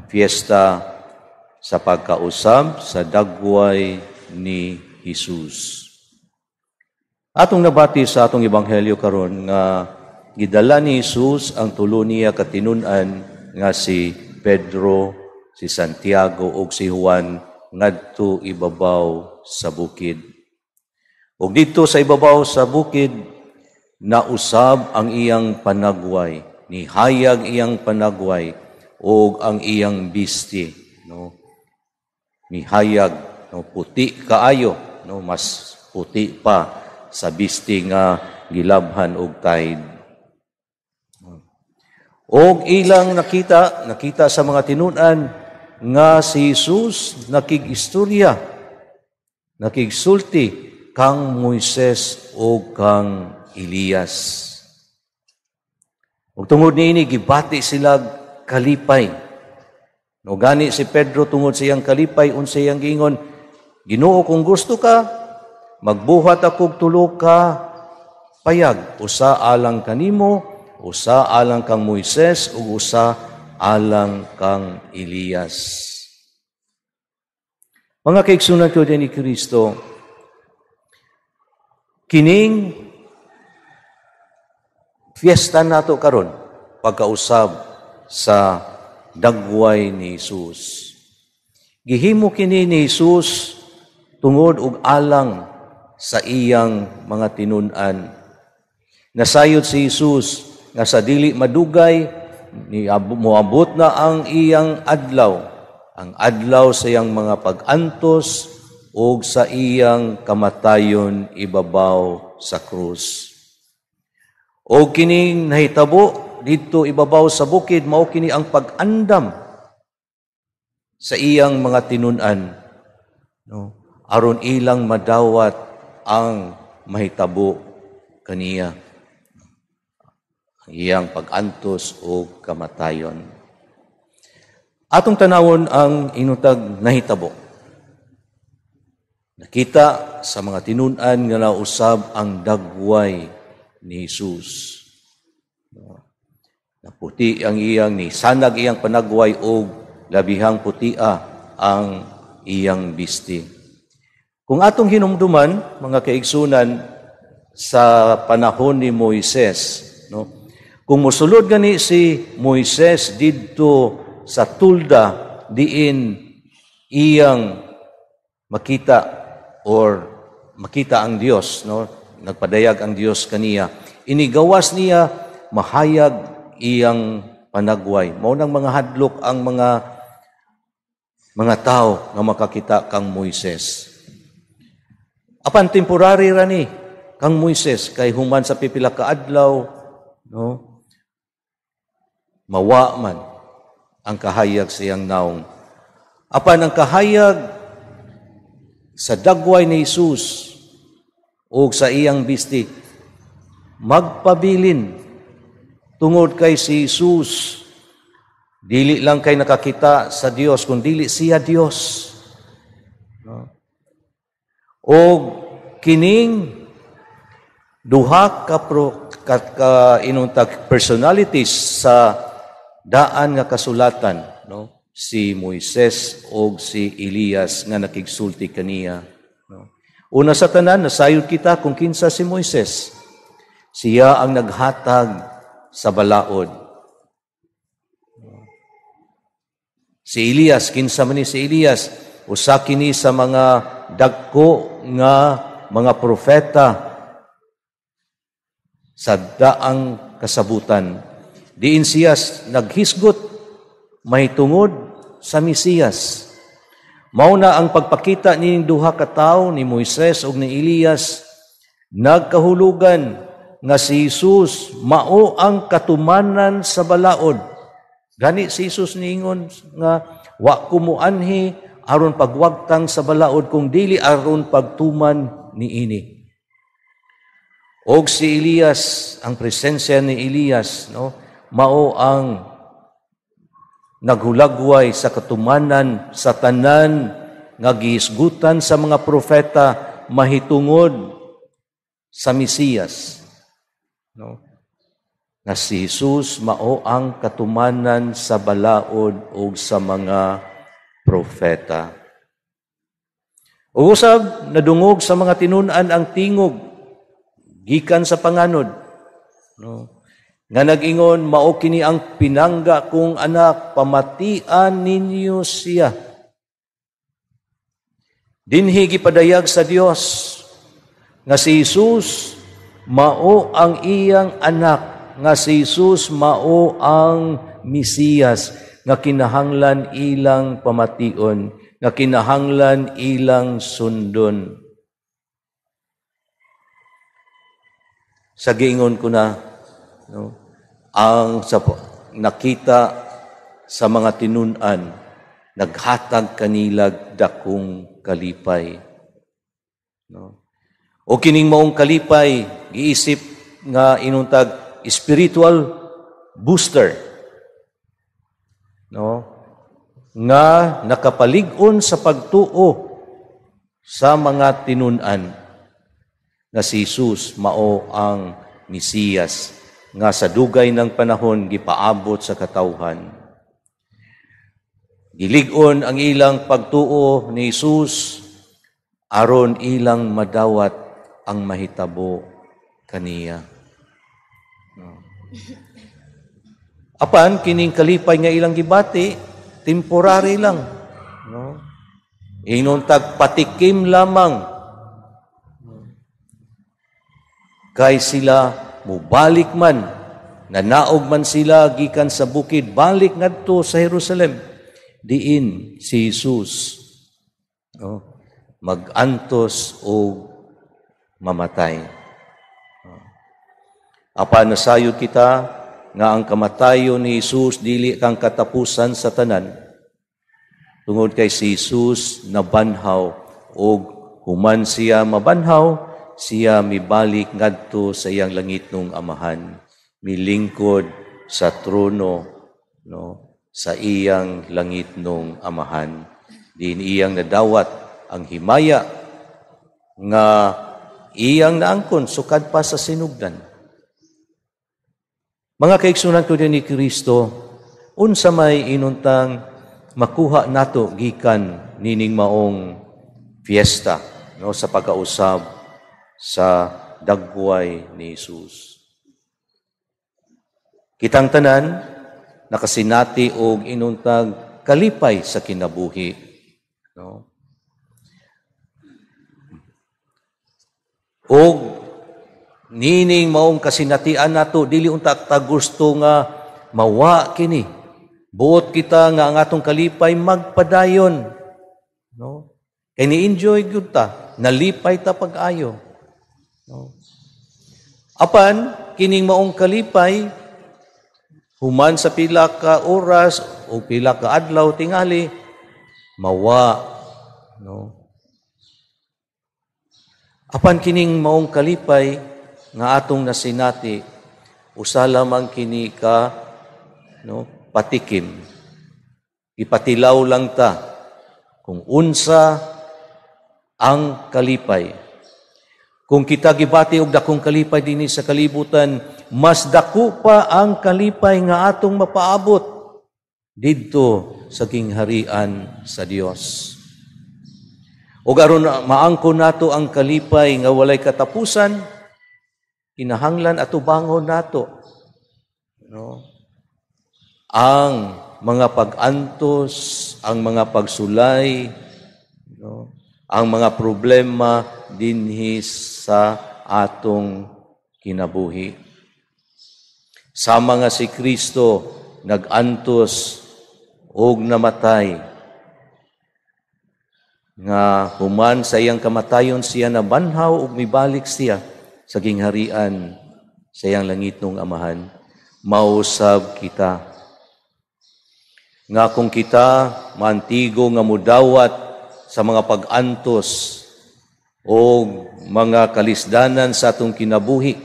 Ang fiesta sa pagkausab sa dagway ni Jesus. Atong nabati sa atong ebanghelyo karon nga gidala ni Jesus ang tulo niya ka tinun-an nga si Pedro, si Santiago ug si Juan ngadto ibabaw sa bukid. Ug didto sa ibabaw sa bukid nausab ang iyang panagway, nihayag iyang panagway ug ang iyang bisti, no? Mihayag, no, puti kaayo, no, mas puti pa sa bisti nga gilabhan og Tide. Og ilang nakita sa mga tinun-an nga si Jesus nakig-istorya, nakigsulti kang Moises o kang Elias. Ug tungod niini gibati sila kalipay. No, gani si Pedro, tungod sa iyang kalipay, unsa iyang giingon? "Ginoo, kung gusto ka, magbuhat akog tulo ka payag, usa alang kanimo, usa alang kang Moises ug usa alang kang Elias." Mga kaigsunan ko ni Kristo, kining fiesta nato karon, pagkausab sa dagway ni Jesus. Gihimo kini ni Jesus tungod og alang sa iyang mga tinun-an. Nasayod si Jesus nga sa dili madugay ni moabot na ang iyang adlaw, ang adlaw sa iyang mga pag-antos ug sa iyang kamatayon ibabaw sa krus. O kining nahitabo didto ibabaw sa bukid, mao kini ang pag-andam sa iyang mga tinun-an, no, aron ilang madawat ang mahitabo kaniya, ang iyang pag-antos o kamatayon. Atong tanawon ang inutag nahitabo. Nakita sa mga tinun-an nga nausab ang dagway ni Jesus. Naputi ang iyang, ni sanag iyang panagway og labihang putia ang iyang bisti. Kung atong hinumduman, mga kaigsunan, sa panahon ni Moises, no? Kung mosulod gani si Moises didto sa tulda diin iyang makita or makita ang Dios, no? Nagpadayag ang Dios kaniya. Inigawas niya, mahayag iyang panagway. Mao nang mga hadlok ang mga tao nga makakita kang Moises. Apan temporary ra ni kang Moises kay human sa pipila ka adlaw, no, mawa man ang kahayag sa iyang naong. Apan ang kahayag sa dagway ni Jesus o sa iyang bisti magpabilin tungod kay si Jesus dili lang kay nakakita sa Dios, kun dili siya Dios. No? O kining duha ka pro, ka inuntag personalities sa Daan nga Kasulatan, no, si Moises og si Elias nga nakigsulti kaniya, no? Una sa tanan, nasayod kita kung kinsa si Moises. Siya ang naghatag sa balaod. Si Elias, kinsa man ni si Elias? Usa kini sa mga dagko nga mga propeta sa daang kasabutan. Diin siya naghisgot mahitungod sa Mesiyas. Mao na ang pagpakita ni duha ka tawo, ni Moises ug ni Elias, nagkahulugan nga si Jesus mao ang katumanan sa balaod. Gani si Jesus niingon nga wa ko moanhi aron pagwagtang sa balaod kung dili aron pagtuman niini. Og si Elias, ang presensya ni Elias, no, mao ang naghulagway sa katumanan sa tanan nga gihisgutan sa mga propeta mahitungod sa Mesiyas. No? nga si Jesus mao ang katumanan sa balaod ug sa mga propeta. Ug usab nadungog sa mga tinun-an ang tingog gikan sa panganod, no, nga nag-ingon, "Mao kini ang pinangga kong anak, pamatian ninyo siya." Dinhi gipadayag sa Dios nga si Jesus mao ang iyang anak, nga si Jesus mao ang Mesiyas nga kinahanglan ilang pamation, nga kinahanglan ilang sundon. Sa giingon ko na, no, ang sa nakita sa mga tinun-an naghatag kanilag dakong kalipay, no? O kining maong kalipay giisip nga inuntag spiritual booster, no, nga nakapalig-on sa pagtuo sa mga tinun-an nga si Jesus mao ang Mesiyas nga sa dugay ng panahon gipaabot sa katawhan. Gilig-on ang ilang pagtuo ni Jesus aron ilang madawat ang mahitabo kaniya. No. Apan kining kalipay nga ilang gibati, temporary lang, no? Inuntag patikim lamang. Kay sila mubalik man, nanaog man sila gikan sa bukid, balik ngadto sa Jerusalem. Diin si Jesus, no, magantos o mamatay. Apan nasayod kita nga ang kamatayon ni Jesus dili kang katapusan sa tanan, tungod kay si Jesus nabanhaw, og human siya mabanhaw, siya mibalik ngadto sa iyang langitnong Amahan, milingkod sa trono, no, sa iyang langitnong Amahan. Diin iyang nadawat ang himaya nga iyang naangkon sukad pa sa sinugdan. Mga kaigsunan ko din ni Kristo, unsa may inuntang makuha nato gikan nining maong fiesta, no, sa pagkausab sa dagway ni Jesus? Kitang tanan nakasinati og inuntag kalipay sa kinabuhi, no? Og nining maong kasinatian nato, dili unta ta gusto nga mawa kini. Buot kita nga ang atong kalipay magpadayon, no? Kay ni-enjoy gyud ta, nalipay ta pag-ayo, no? Apan kining maong kalipay human sa pila ka oras o pila ka adlaw tingali mawa, no? Apan kining maong kalipay nga atong nasinati, usa lamang kini ka, no, patikim. Ipatilaw lang ta kung unsa ang kalipay. Kung kita gibati og dakong kalipay dinhi sa kalibutan, mas dako pa ang kalipay nga atong mapaabot didto sa gingharian sa Dios. Og aron maangkon nato ang kalipay nga walay katapusan, kinahanglan atubangon nato, no, ang mga pag-antos, ang mga pagsulay, no, ang mga problema dinhi sa atong kinabuhi. Sama nga si Kristo nag-antos og namatay, nga human sa iyang kamatayon siya nabanhaw ug mibalik siya sa gingharian sa iyang langitnong Amahan, mausab kita nga kung kita maantigo nga mudawat sa mga pag-antos o mga kalisdanan sa atong kinabuhi,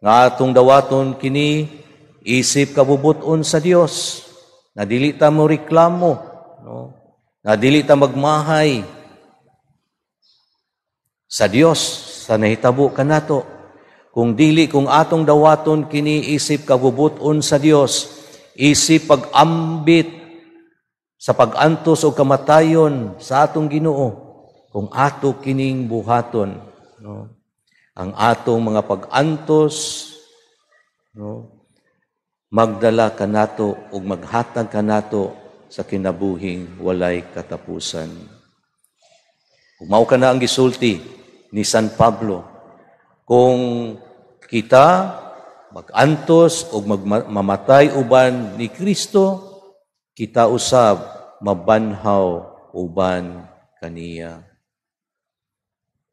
nga atong dawaton kini isip kabubuton sa Dios, na dili ta mo reklamo, no, na dili ta magmahay sa Dios sa nahitabo kanato. Kung dili, kung atong dawaton kini isip kabubuton sa Dios, isip pag-ambit sa pag-antos o kamatayon sa atong Ginoo, kung ato kining buhaton, no, ang atong mga pag-antos, no, magdala kanato ug maghatag kanato sa kinabuhing walay katapusan. Ug mao kana ang gisulti ni San Pablo, kung kita mag-antos o mamatay uban ni Kristo, kita usab mabanhaw uban kaniya.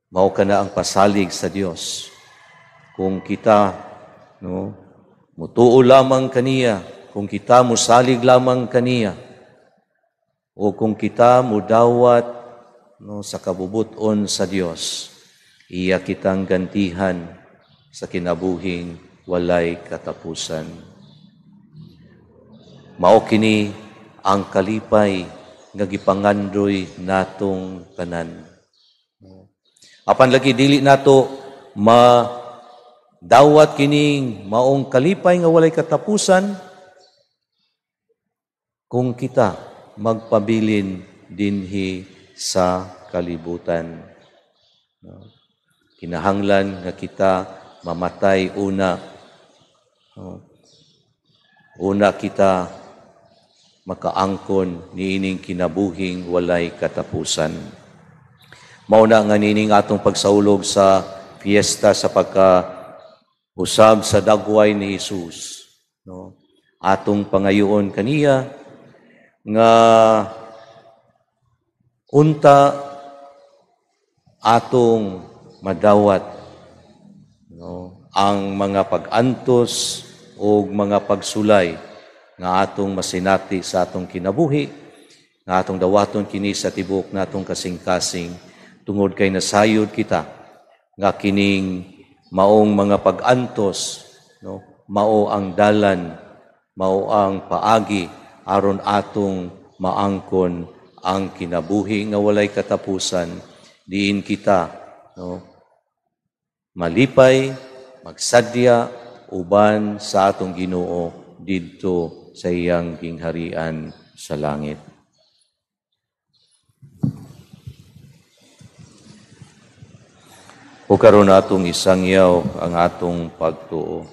Mao kana ang pasalig sa Dios. Kung kita, no, mutuo lamang kaniya, kung kita musalig lamang kaniya, o kung kita mudawat, no, sa kabubuton sa Dios, iya kitang gantihan sa kinabuhing walay katapusan. Mao kini ang kalipay nga gipangandoy natong tanan. Apan lagi dili nato madawat kining maong kalipay nga walay katapusan kung kita magpabilin dinhi sa kalibutan. Kinahanglan nga kita mamatay una. Una kita makaangkon niining kinabuhing walay katapusan. Mao na nga niining atong pagsaulog sa fiesta sa pagkausab sa dagway ni Jesus, no? Atong pangayoon kaniya nga unta atong madawat, no, ang mga pag-antos o mga pagsulay nga atong masinati sa atong kinabuhi, nga atong dawaton kini sa tibuok natong kasing-kasing, tungod kay nasayod kita nga kining maong mga pag-antos, no, mao ang dalan, mao ang paagi aron atong maangkon ang kinabuhi nga walay katapusan, diin kita, no, malipay, magsadya uban sa atong Ginoo didto sa iyang gingharian sa langit. O karon atong isangyaw ang atong pagtuo.